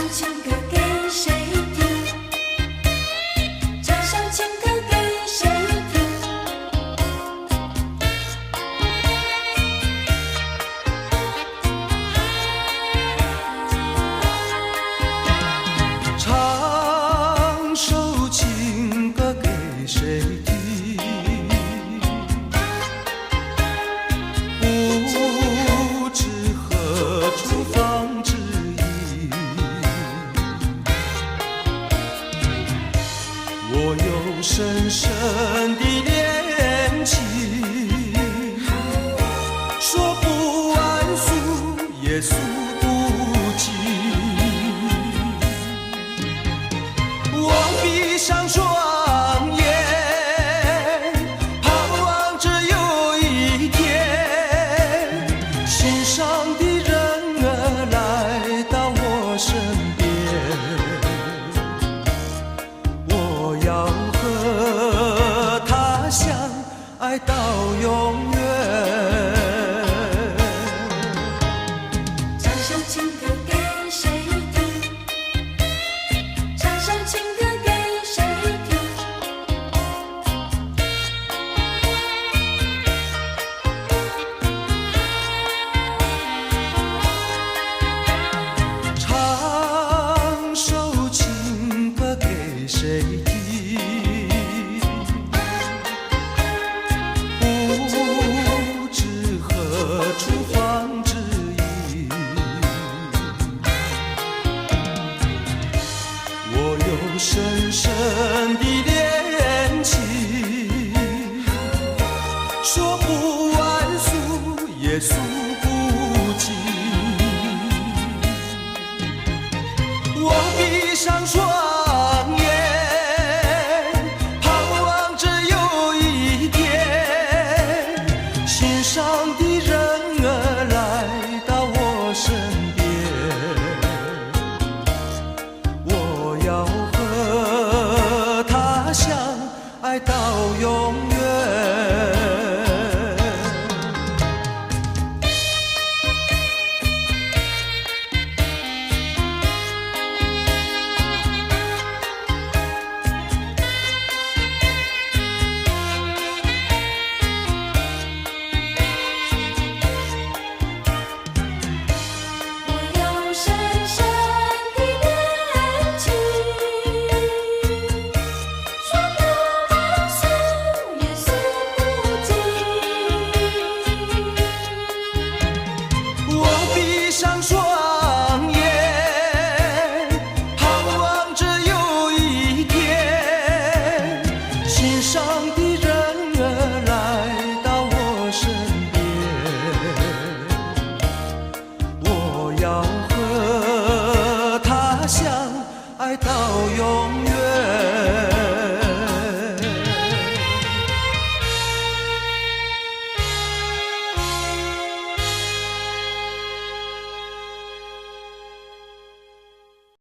首情歌給誰聽？唱首情歌給誰聽？唱首情歌給誰聽？不知何處訪知音。我有深深的戀情，說不完訴也訴不盡。我閉上雙眼，盼望着有一天，心上的人兒來到我身邊，我要和他相愛到永遠。唱首情歌給誰聽？唱首情歌給誰聽？唱首情歌給誰聽？不知何處訪知音。我有深深的戀情，說不完訴也訴不盡。我閉上雙